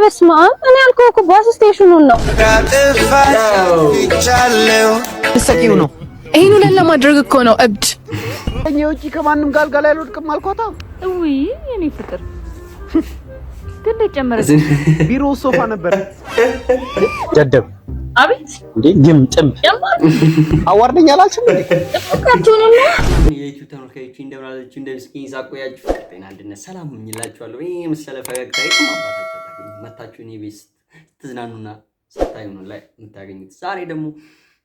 በስመ አብ! እኔ ያልኩህ እኮ bus station ኑን ነው። ሰቂው ነው። ይሄን ሁለት ለማድረግ እኮ ነው እብድ። እኔ ውጪ ከማንም ጋር አልጋ ላይ አልወድቅም አልኳታ። እውይ የኔ ፍቅር ግን ጨመረ። ቢሮ ሶፋ ነበር። ደደብ። አቤት። እንዴ ግም ጥምብ አዋርደኝ አላልሽም እንዴ? ካርቱኑን ነው። የዩቲዩብ ተመልካዮች እንደምን አላችሁ? እንደምስኪን ሳቆያችሁ ፍቅር፣ ጤና፣ አንድነት፣ ሰላም እመኝላችኋለሁ። ይሄ የመሰለ ፈገግታ የትም አባታችሁ አታገኙም። መታችሁ እኔ ቤት ስትዝናኑና ስታዩ ነው ላይ የምታገኙት። ዛሬ ደግሞ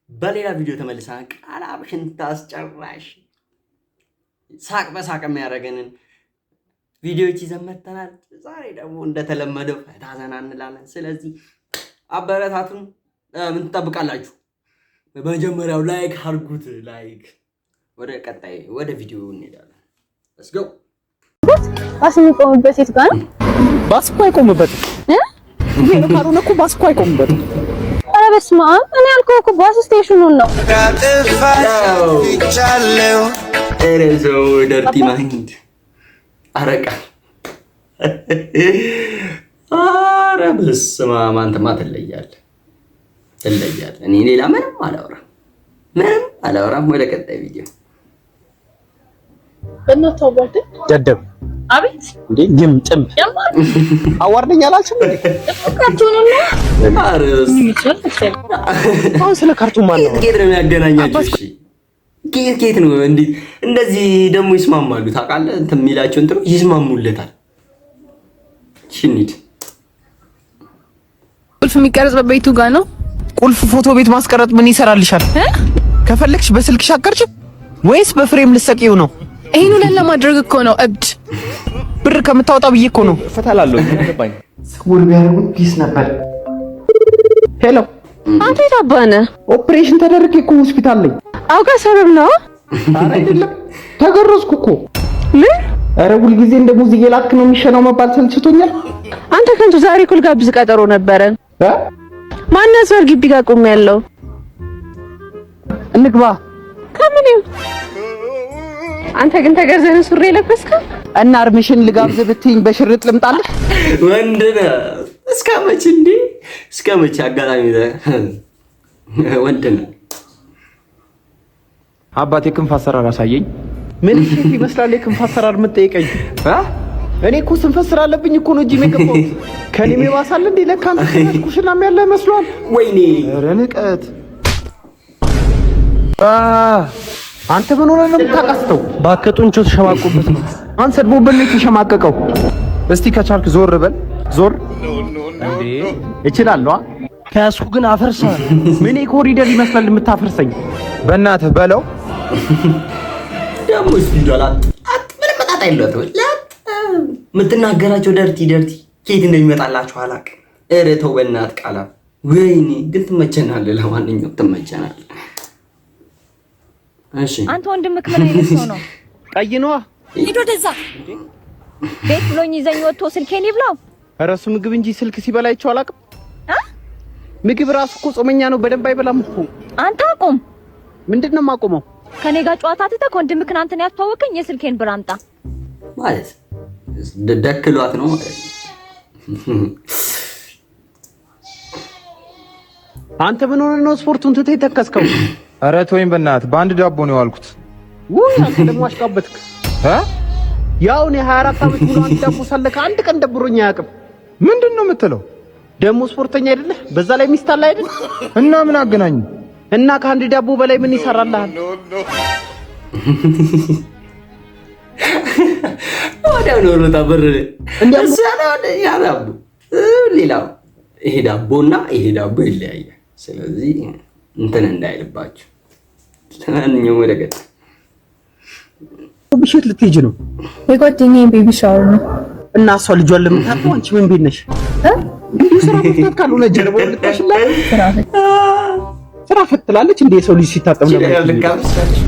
በሌላ ቪዲዮ ተመልሰናል። ቃላብ ሽንት አስጨራሽ ሳቅ በሳቅ የሚያደርገንን ቪዲዮዎች ይዘን መጥተናል። ዛሬ ደግሞ እንደተለመደው ፈታ ዘና እንላለን። ስለዚህ አበረታቱን። ምን ትጠብቃላችሁ? በመጀመሪያው like አድርጉት። Like ወደ ቀጣይ ወደ ቪዲዮ እንሄዳለን። Let's go። ባስ የሚቆምበት የት ጋር ነው? ባስ እኮ አይቆምበትም። ይሄ ካልሆነ እኮ ባስ እኮ አይቆምበትም። ኧረ በስመ አብ! እኔ ያልኩህ እኮ bus station ኑን ነው። ኧረ ሰው dirty mind አረቃ። ኧረ በስመ አብ፣ አንተማ ትለያለህ፣ ትለያለህ። እኔ ሌላ ምንም አላወራም፣ ምንም አላወራም። ወደ ቀጣይ ቪዲዮ። ደደብ። አቤት። እንዴ ግም ጥምብ አዋርደኝ አላልሽም እንዴ? ካርቱኑን ነው። ኧረ አሁን ስለ ካርቱን ማን ነው? ኬት ነው የሚያገናኛቸው? እሺ ኬት ኬት ነው እንዴ? እንደዚህ ደግሞ ይስማማሉ። ታውቃለህ? እንትን የሚላቸው እንትኑ ይስማሙለታል። እሺ እንሂድ። ቁልፍ የሚቀረጽበት ቤቱ ጋር ነው። ቁልፍ ፎቶ ቤት ማስቀረጥ ምን ይሰራልሻል? ከፈለግሽ በስልክሽ አቀርጭም ወይስ በ frame ልሰቂው ነው? ይሄን ሁለት ለማድረግ እኮ ነው እብድ። ብር ከምታወጣ ብዬ እኮ ነው። ፈታላለሁ ገባኝ። ስውር ቢያደርጉት peace ነበር። Hello። አንተ የት አባህ ነህ? ኦፕሬሽን ተደርጌ እኮ ሆስፒታል ነኝ። አውቃ ሰበብ ነው። ኧረ አይደለም፣ ተገረዝኩ እኮ። ምን? ኧረ ሁልጊዜ እንደ ሙዝ እየላክ ነው የሚሸናው መባል ሰልችቶኛል። አንተ ከንቱ፣ ዛሬ እኮ ልጋብዝ ቀጠሮ ነበረን። እ? ማነው ሰው ግቢ ጋር ቆሜ ያለው? እንግባ። ከምን አንተ ግን ተገርዘህ ነው ሱሪ የለበስከው? እና እርምሽን ልጋብዝ ብትይኝ በሽርጥ ልምጣልሽ? ወንድ ነህ። እስከ መቼ እንዴ? እስከ መቼ አጋጣሚ ወንድ ነህ። አባቴ ክንፍ አሰራር አሳየኝ። ምን ሼፍ ይመስላል የክንፍ አሰራር የምትጠይቀኝ? እ? እኔ እኮ ስንፈት ስላለብኝ እኮ ነው እጅ የገባሁት። ከኔም የባሳል እንዴ? ለካ አንተ ትንሽ ኩሽናም ያለ መስሏል። ወይኔ። ኧረ ንቀት! አ አንተ ምን ሆነህ ነው የምታቃስተው? እባክህ ጡንቻው ተሸማቆበት ነው። አንተ ሰድቦበት ነው የተሸማቀቀው። እስቲ ከቻልክ ዞር በል ዞር። እንዴ እችላለሁ። አ? ከያዝኩ ግን አፈርሳለሁ። ምን ኮሪደር ይመስላል የምታፈርሰኝ? በእናትህ በለው። ደግሞ speed ዷ ላጥ ምንም መጣጣ የለውም። ላጥ የምትናገራቸው dirty dirty ኬት እንደሚመጣላቸው አላውቅም። ኧረ ተው በእናትህ ቃላት። ወይኔ ግን ትመቸናለህ። ለማንኛውም ትመቸናለህ። እሺ። አንተ ወንድምክ ምን አይነት ሰው ነው? ቀይ ነዋ። ሂድ ወደዛ። ቤት ብሎኝ ይዘኝ ወጥቶ ስልኬን ይብላው። ኧረ እሱ ምግብ እንጂ ስልክ ሲበላ አይቼው አላውቅም። አ? ምግብ ራሱ እኮ ጾመኛ ነው፣ በደንብ አይበላም እኮ። አንተ አቁም። ምንድን ነው የማቆመው? ከኔ ጋር ጨዋታ ትተህ ወንድምክን አንተን ያስተዋወቀኝ የስልኬን ብር አምጣ። ማለት ደክሏት ነው ማለት ነው። አንተ ምን ሆነህ ነው ስፖርቱን ትተህ የተከስከው? ኧረ ተወኝ በእናትህ፣ በአንድ ዳቦ ነው የዋልኩት። ውይ አንተ ደግሞ አሽቃበትክ። እ? ያው እኔ 24 ዓመት ሙሉ አንድ ዳቦ ሳለከ አንድ ቀን ደብሮኝ አያውቅም። ምንድን ነው የምትለው? ደግሞ ስፖርተኛ አይደለህ? በዛ ላይ ሚስት አለ አይደል? እና ምን አገናኙ? እና ከአንድ ዳቦ በላይ ምን ይሰራልሃል? ወዲያው ነው ሮጣ በር ላይ እዛ ነው ያ ዳቦ ሌላው ይሄ ዳቦና ይሄ ዳቦ ይለያያል። ስለዚህ እንትን እንዳይልባችሁ። ለማንኛውም ወደ ቀጣይ። ብሽት ልትሄጂ ነው? የጓደኛዬን baby shower ነው። እና እሷ ልጇን ለምታውቀው አንቺ ምን ቤት ነሽ? እንዲሁ ስራ መፍታት ካልሆነ ጀርባውን ልታሽላት ስራ ፈትላለች እንዴ? የሰው ልጅ ሲታጠብ ለማየት ልካብሳችሁ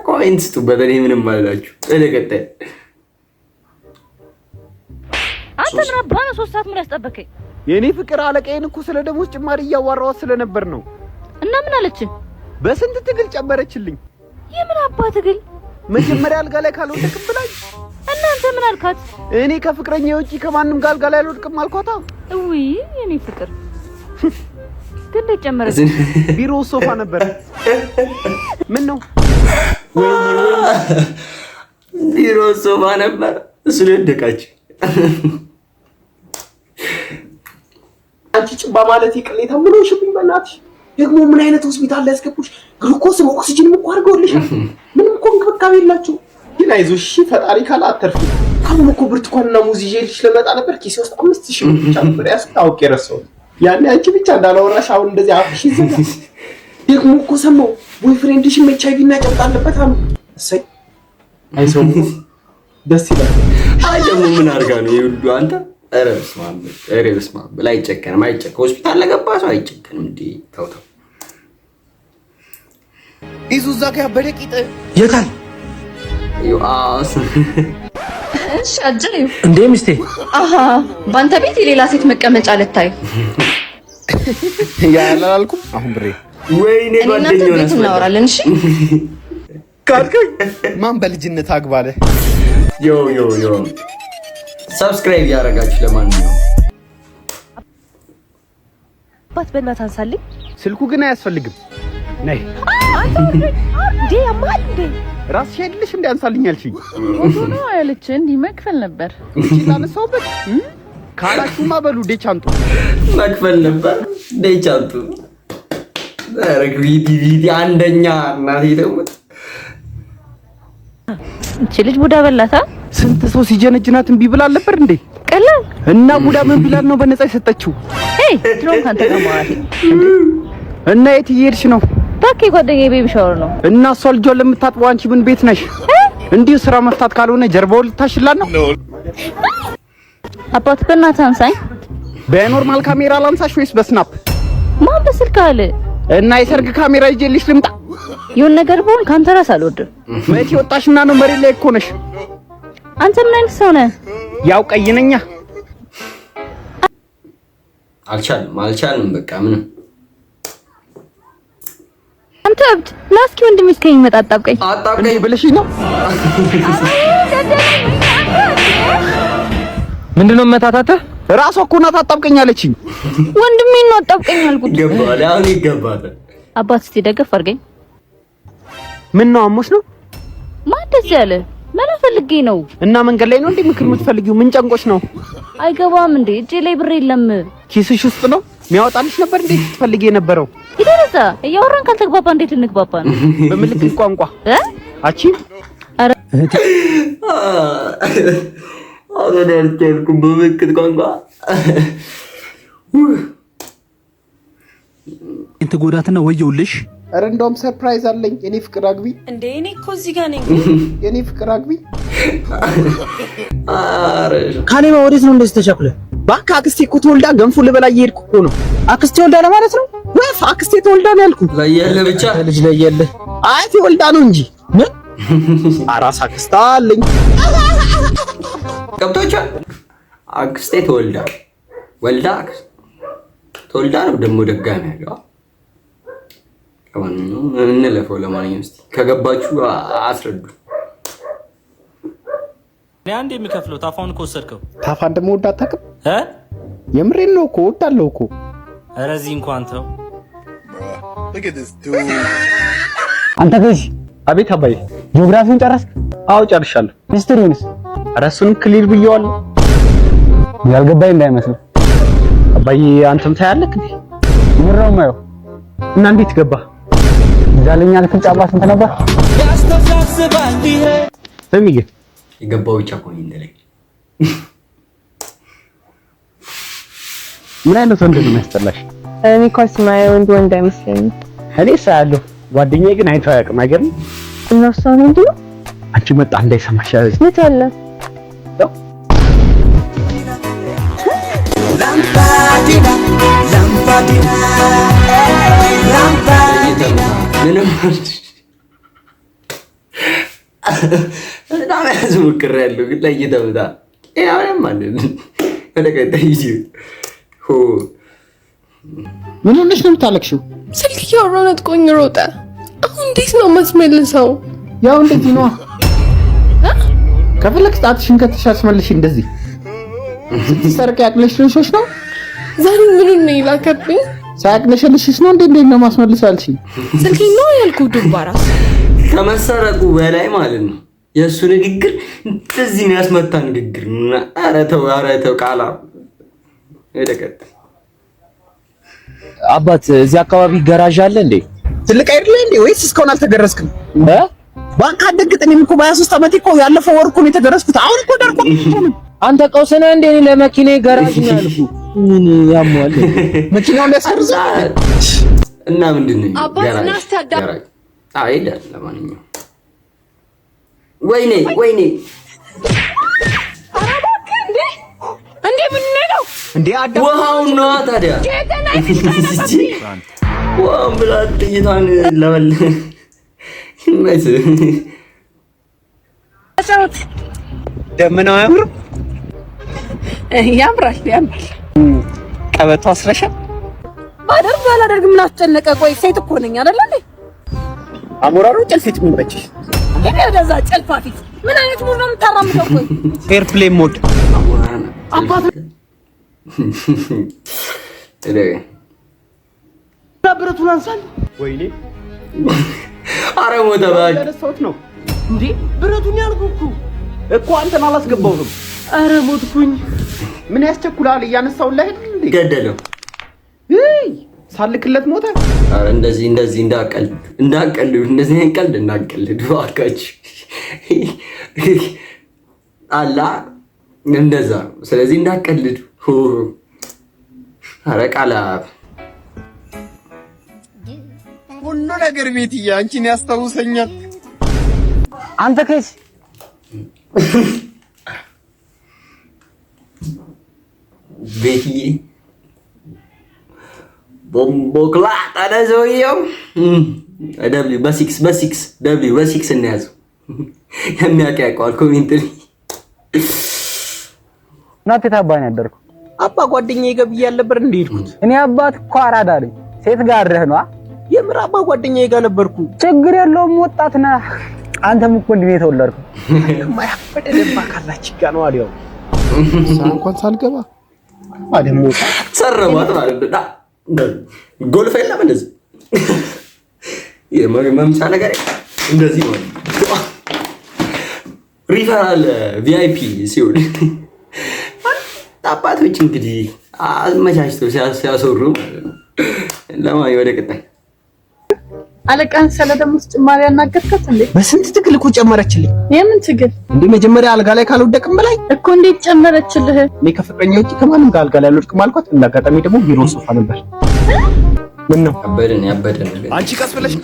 comment ስጡበት። እኔ ምንም አላችሁ። ወደ ቀጣይ። አንተ ምን አባህ ነው 3 ሰዓት ሙሉ ያስጠበከኝ? የኔ ፍቅር፣ አለቃዬን እኮ ስለ ደሞዝ ጭማሪ እያዋራኋት ስለነበር ነው። እና ምን አለች? በስንት ትግል ጨመረችልኝ። የምን አባ ትግል? መጀመሪያ አልጋ ላይ ካልወደቅም ብላኝ እናንተ ምን አልካት? እኔ ከፍቅረኛ ውጪ ከማንም ጋር አልጋ ላይ አልወድቅም አልኳታ። እውይ የኔ ፍቅር ግን እንዴት ጨመረች? ቢሮ ሶፋ ነበር። ምን ነው ቢሮ ሶፋ ነበር። እሱ ደደቃች። አንቺ ጭባ ማለት ይቅሌታ ምን ሆንሽብኝ? በእናትሽ ደግሞ ምን አይነት ሆስፒታል ላይ ያስገቡሽ? ግሉኮስም ኦክሲጅንም እኮ አድርገውልሻል። ምንም እኮ እንክብካቤ የላቸው። ግን አይዞሽ ፈጣሪ ካለ አተርፊ። አሁን እኮ ብርቱካንና ሙዝ ይዤልሽ ለመጣ ነበር። ኪሴ ውስጥ 5000 ብር ብቻ ነበር ያዝኩት። አውቄ ረሳሁት። ያኔ አንቺ ብቻ እንዳላወራሽ አሁን እንደዚህ አፍሽ ይዘጋል። ደግሞ እኮ ሰማሁ boyfriend ሽም ኤች አይ ቪ እና ጨብጥ አለበት አሉ። እሰይ አይሰው ደስ ይላል። አይ ደግሞ ምን አድርጋ ነው የሁሉ አንተ? ኧረ በስመ አብ ኧረ በስመ አብ። አይጨከንም፣ አይጨከንም። ሆስፒታል ለገባ ሰው አይጨከንም። እንዴ ተው ተው። ይዙ እዛ ጋር ያበደ ቂጥ የታል ዮአስ እሺ አጅሬው እንዴ ሚስቴ? አሃ በአንተ ቤት የሌላ ሴት መቀመጫ ልታይ ያላልኩም አሁን ብሬ ወይኔ እኔ እናንተ ጓደኛውን ቤት አስበላ። እናወራለን። እሺ ካልከኝ ማን በልጅነት አግባለ Yo yo yo subscribe ያደረጋችሁ ለማንኛውም አባት በእናትህ አንሳልኝ። ስልኩ ግን አያስፈልግም። ነይ እንዴ ያማል እንዴ? ራስሽ አይደለሽ እንዴ አንሳልኝ አልሽኝ? ፎቶ ነው ያለች እንዲህ መክፈል ነበር። እቺ ላነሳውበት ካላችሁማ በሉ ዴቻንጡ መክፈል ነበር። ደቻቱ ኧረ creativity አንደኛ። እናቴ ደግሞ እቺ ልጅ ቡዳ በላታ። ስንት ሰው ሲጀነጅናት እምቢ ብላ አልነበር እንዴ? ቀላል እና ቡዳ ምን ቢላል ነው በነፃ የሰጠችው? ሄይ ድሮም ካንተ ጋር ማውራቴ። እና የት እየሄድሽ ነው? እባክህ የጓደኛዬ baby shower ነው። እና እሷ ልጇን ለምታጥበው አንቺ ምን ቤት ነሽ? እንዲሁ ስራ መፍታት ካልሆነ ጀርባውን ልታሽላት ነው። አባት በእናትህ አንሳኝ። በ normal ካሜራ ላንሳሽ ወይስ በ Snap? ማን በስልክ አለ? እና የሰርግ ካሜራ ይዤልሽ ልምጣ? የሆነ ነገር ብሆን ካንተ ራስ አልወድም። መቼ ወጣሽና ነው? መሬት ላይ እኮ ነሽ። አንተ ምን አይነት ሰው ነህ? ያው ቀይ ነኛ። አልቻልም አልቻልም። በቃ ምንም አንተ እብድ ና እስኪ ወንድሜ እስከሚመጣ አጣብቀኝ። አጣብቀኝ ብለሽኝ ነው? ምንድነው መታታተህ? ራሷ እኮ ናት አጣብቀኝ አለችኝ። ወንድሜ ነው አጣብቀኝ አልኩት። ይገባዋል። አሁን ይገባታል። አባት እስቲ ደገፍ አድርገኝ። ምን ነው አሞሽ ነው? ማን እንደዚህ ያለ? መላ ፈልጌ ነው። እና መንገድ ላይ ነው እንዴ ምክር የምትፈልጊው? ምን ጨንቆሽ ነው? አይገባም እንዴ እጄ ላይ ብር የለም። ኪስሽ ውስጥ ነው የሚያወጣልሽ ነበር እንዴ ስትፈልጊ የነበረው? ይደረዛ እያወራን ካልተግባባ እንዴት እንግባባ ነው? በምልክት ቋንቋ እ አቺ ኧረ አሁን አልቻልኩም። በምልክት ቋንቋ ትጎዳትና ወየውልሽ። ኧረ እንደውም surprise አለኝ። የኔ ፍቅር አግቢ እንዴ እኔ እኮ እዚህ ጋር ነኝ። የኔ ፍቅር አግቢ። ካሌባ ወዴት ነው እንደዚህ ተቸኩለ? እባክህ አክስቴ እኮ ተወልዳ ገንፎ ልበላ እየሄድኩ እኮ ነው። አክስቴ ወልዳ ለማለት ነው? ወፍ አክስቴ ተወልዳ ነው ያልኩህ። ለየለህ ብቻ ልጅ ለየለህ። አያቴ ወልዳ ነው እንጂ ምን አራስ አክስታ አለኝ። ገብቶቻል። አክስቴ ተወልዳ ወልዳ ተወልዳ ነው ደግሞ ደጋሚ ያለው። ለማንኛውም እንለፈው። ለማንኛውም እስኪ ከገባችሁ አስረዱ። እኔ አንድ የሚከፍለው ታፋውን ከወሰድከው ታፋ እንደምወድ አታውቅም? እ የምሬን ነው እኮ እወዳለሁ እኮ። ኧረ እዚህ እንኳን ተው። አንተ ገዢ። አቤት አባዬ። ጂኦግራፊውን ጨረስክ? አዎ ጨርሻለሁ። History ውንስ? ኧረ እሱንም clear ብየዋለሁ። ያልገባኝ እንዳይመስል አባዬ። አንተም ታያለህ እንዴ? ምንድን ነው የማየው? እና እንዴት ገባ? ዛለኛ ክፍል ጫማ ስንት ነበር? ስሚ ግን የገባው ብቻ እኮ ነው ላይ ምን አይነት ወንድ ነው የሚያስጠላሽ? እኔ ኳስ የማየው ወንድ ወንድ አይመስለኝም። እኔ ሳያለሁ፣ ጓደኛዬ ግን አይቶ አያውቅም። አይገርም? እና እሷ ወንድ ነው። አንቺ መጣ እንዳይሰማሽ ያዝ። የት አለ? ምንም በጣም ያዝ ሞክሬያለሁ፣ ግን ለይተህ ምታ። ጤና ምንም አለ ወደ ቀጣይ ሆ ምን ሆነሽ ነው የምታለቅሽው? ስልክ እያወራሁ ነጥቆኝ ሮጠ። አሁን እንዴት ነው የማስመልሰው? ያው እንደዚህ ነዋ። ከፈለግሽ ጣትሽን ከተሽ አስመልሽ። እንደዚህ ስትሰርቅ ያቅለሽልሾች ነው። ዛሬ ምኑን ነው የላከብኝ? ሳያቅለሸልሽሽ ነው እንዴ? እንዴት ነው ማስመልስ አልሽኝ? ስልኬን ነው ያልኩህ። ዱባ ራስ ከመሰረቁ በላይ ማለት ነው የእሱ ንግግር እንደዚህ የሚያስመታ ንግግር። ኧረ ተው፣ ኧረ ተው። ቃላ ወደ አባት እዚህ አካባቢ ገራዥ አለ እንዴ? ትልቅ አይደለ እንዴ? ወይስ እስካሁን አልተገረዝክም? ባንክ አደግጥ። እኔም እኮ በ23 ዓመቴ እኮ ያለፈው ወር እኮ ነው የተገረዝኩት። አሁን እኮ ደርቆ አንተ ቀውስ ነህ እንዴ? እኔ ለመኪናዬ ገራዥ ነው ያልኩህ። ምን ያሟል? መኪናውን ሊያስገርዝ እና ምንድን ነው አባት ገራዥ ና እስቲ አዳ- ገራዥ። አዎ ይሄዳል። ለማንኛውም ወይኔ ወይኔ እንዴ ምን ነው እንዴ? አዳ ውሃውን ነዋ ታዲያ ውሃውን ብላ ጥይቷን ለበል ይመች። ደመናው አያምርም? ያምራል፣ ያምራል። ቀበቶ አስረሻል? ባደርግ ባላደርግ ምን አስጨነቀ? ቆይ ሴት እኮ ነኝ አይደል እንዴ? አሞራሩ ጨልፊት የሚመችሽ እኔ ወደዛ ጨልፋ ፊት ምን አይነት mood ነው የምታራምደው? ቆይ airplane mode አባት ብረቱን አንሳል። ወይኔ አረ ሞተ እባክህ። ያነሳሁት ነው እንዴ? ብረቱን ያልኩህ እኮ እኮ አንተን አላስገባሁትም። አረ ሞትኩኝ። ምን ያስቸኩላል? እያነሳሁልህ አይደል እንዴ? ገደለው። እይ ሳልክለት ሞተ። አረ እንደዚህ እንደዚህ እንዳቀልድ እንዳቀልድ እንደዚህ አይነት ቀልድ እንዳቀልድ እባካችሁ። አላ እንደዛ ነው። ስለዚህ እንዳቀልዱ። አረ ቃላ ሁሉ ነገር ቤትዬ አንቺን ያስታውሰኛል። አንተ ከስ ቤትዬ ቦምቦክላት አለ ሰውየው። ደብሊው በሲክስ በሲክስ ደብሊው በሲክስ እንያዘው። የሚያውቅ ያውቀዋል። comment ላይ እናቴ ታባኝ ያደርኩ አባ ጓደኛዬ ጋር ብዬ አልነበር እንደ ሄድኩት? እኔ አባት እኮ አራዳ ነኝ። ሴት ጋር አድረህ ነዋ። የምር አባ ጓደኛዬ ጋር ነበርኩ። ችግር የለውም ወጣት ነህ። አንተም እኮ እንዲህ ነው የተወለድከው። ማያበደ ደባ ካላች ጋር ነው አለ። ያው እንኳን ሳልገባ ደግሞ ሰረቧት ማለት ነው። ጎልፍ የለም እንደዚህ መምቻ ነገር እንደዚህ ነው። referral VIP ሲሆን አባቶች እንግዲህ አመቻችተው ሲያስወሩ ማለት ነው። ለማን ወደ ቀጣይ አለቃን ስለ ደሞዝ ጭማሪ ያናገርካት እንዴ? በስንት ትግል እኮ ጨመረችልኝ። የምን ትግል እንዴ መጀመሪያ አልጋ ላይ ካልወደቅም በላይ እኮ እንዴት ጨመረችልህ? እኔ ከፍቅረኛ ውጭ ከማንም ጋር አልጋ ላይ አልወድቅም አልኳት። እንደ አጋጣሚ ደግሞ ቢሮ ሶፋ ነበር። ምን ነው ያበደን ያበደን አንቺ ቀስ ብለሽ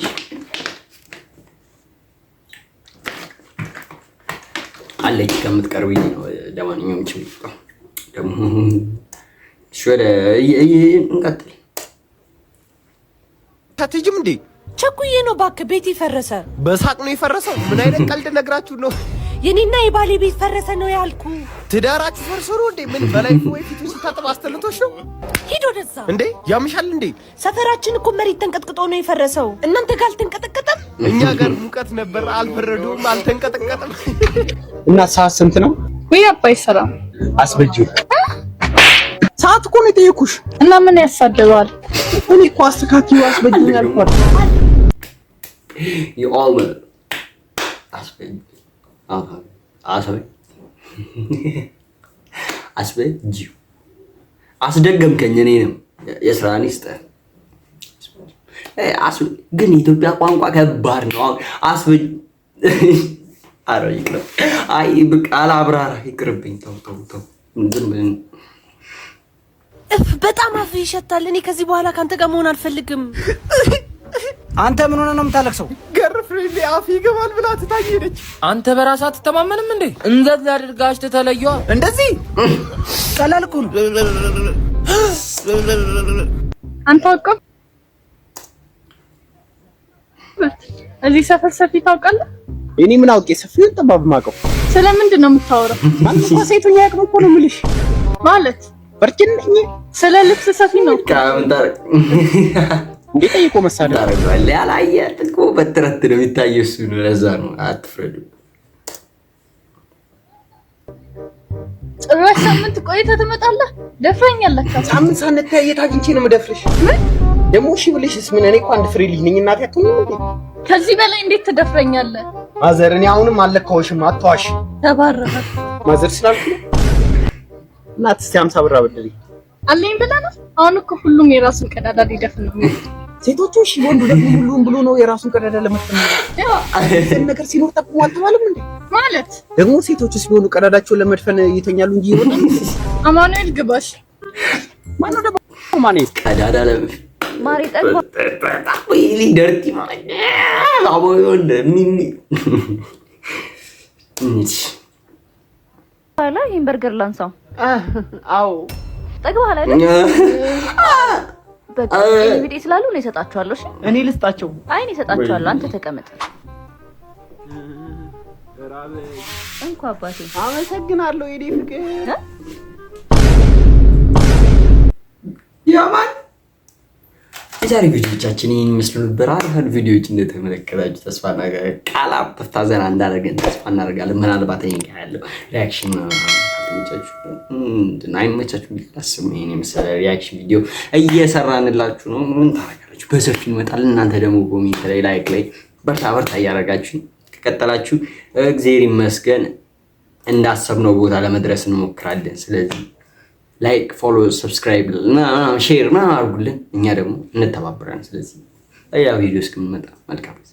አለች ከምትቀርብኝ ነው። ለማንኛውም ችግር ደግሞ እሺ፣ ወደ እንቀጥል። አትሄጂም እንዴ? ቸኩዬ ነው እባክህ፣ ቤት ፈረሰ። በሳቅ ነው የፈረሰው? ምን አይነት ቀልድ ነግራችሁ ነው? የኔና የባሌ ቤት ፈረሰ ነው ያልኩ። ትዳራችሁ ፈርሶ ነው እንዴ? ምን በላይ ወይ ፊቱ ስታጥብ አስተልቶሽ ነው ሂድ ወደዛ። እንዴ? ያምሻል እንዴ? ሰፈራችን እኮ መሬት ተንቀጥቅጦ ነው የፈረሰው። እናንተ ጋር አልተንቀጠቀጠም? እኛ ጋር ሙቀት ነበር፣ አልበረዶም፣ አልተንቀጠቀጠም። እና ሰዓት ስንት ነው? ወይ አባይ ሰላም አስበጂው። ሰዓት እኮ ነው የጠየኩሽ። እና ምን ያሳድበዋል? እኔ እኮ አስተካክዪው አስበጂኝ አልኳት። You all አስበ አስበጂው አስደገምከኝ። እኔንም የስራን ይስጥህ። ግን የኢትዮጵያ ቋንቋ ከባድ ነው። አስበ ኧረ ይቅርብ። አይ በቃ አላብራራ ይቅርብኝ። ተው ተው ተው። ዝም ብለን እፍ በጣም አፍ ይሸታል። እኔ ከዚህ በኋላ ካንተ ጋር መሆን አልፈልግም። አንተ ምን ሆነህ ነው የምታለቅሰው? girlfriend አፍ ይገባል ብላ ትታኝ ሄደች። አንተ በራስህ አትተማመንም እንዴ? እንደዚህ አድርጋሽ ተለየዋ። እንደዚህ ቀላል እኮ ነው። አንተ አውቀው እዚህ ሰፈር ሰፊ ታውቃለህ? እኔ ምን አውቄ ሰፊውን ጠባብ ማቀው። ስለምንድን ነው የምታወራው? ማለት እኮ ሴቱኛ ያቅም እኮ ነው የምልሽ። ማለት virgin ነኝ። ስለ ልብስ ሰፊ ነው። እንዴ ጠይቆ መሳደብ ታደርገዋለህ። ያላየ እኮ በጥረት ነው የሚታየው እሱ ነው። ለዛ ነው አትፍረዱ። ጭራሽ ሳምንት ቆይተህ ትመጣለህ? ደፍረኛለህ። ሳምንት ሳንተያይ የት አግኝቼ ነው የምደፍርሽ? ምን ደግሞ እሺ ብልሽስ ምን? እኔ እኮ አንድ ፍሬ ልጅ ነኝ። እናቴ አትሆኝም እንዴ? ከዚህ በላይ እንዴት ትደፍረኛለህ? ማዘር፣ እኔ አሁንም አልለካሁሽም፣ አትዋሽ። ተባረረ። ማዘር ስላልኩ ነው። እናት እስቲ 50 ብር አበድሪኝ። አለኝ ብለህ ነው? አሁን እኮ ሁሉም የራሱን ቀዳዳ ሊደፍን ነው የሚሄደው። ሴቶቹ እሺ፣ ወንዱ ደግሞ ሁሉም ብሎ ነው የራሱን ቀዳዳ ለመድፈን ነው። ነገር ሲኖር ጠቁሞ አልተባለም እንዴ? ማለት ደግሞ ሴቶቹ ሲሆኑ ቀዳዳቸውን ለመድፈን ይተኛሉ እንጂ ይወጣሉ። አማኑኤል ግባሽ። ማነው ደግሞ ማን ቀዳዳ ለመድፈን ማሪ ጠግባ dirty ማለት አቦ ሚሚ ኋላ ይሄን በርገር ላንሳው። አዎ። ጠግበሃል አይደል? በቃ እኔ ቢጤ ስላሉ እኔ እሰጣቸዋለሁ። እሺ። እኔ ልስጣቸው። አይ፣ እኔ እሰጣቸዋለሁ። አንተ ተቀመጥ። እንኳ አባቴ። አመሰግናለሁ የኔ ፍቅር። ያማን የዛሬ ቪዲዮቻችን ይህን ይመስሉ ነበር። አሪፍ ቪዲዮዎች እንደተመለከታችሁ ተስፋ እናደርጋለን። ቃላት ተፍታ ዘና እንዳደረገን ተስፋ እናደርጋለን። ምናልባት እኔ ጋር ያለው reaction ምንድን ነው አይመቻችሁም ብዬ አላስብም። ይሄን የመሰለ reaction ቪዲዮ እየሰራንላችሁ ነው። ምን ታደርጋላችሁ? በሰፊው እንመጣለን። እናንተ ደግሞ comment ላይ፣ like ላይ በርታ በርታ እያደረጋችሁ ከቀጠላችሁ እግዚአብሔር ይመስገን እንዳሰብነው ቦታ ለመድረስ እንሞክራለን። ስለዚህ like፣ follow፣ subscribe፣ share ምናምን አድርጉልን። እኛ ደግሞ እንተባበራለን። ስለዚህ ሌላ ቪዲዮ እስክንመጣ መልካም ጊዜ።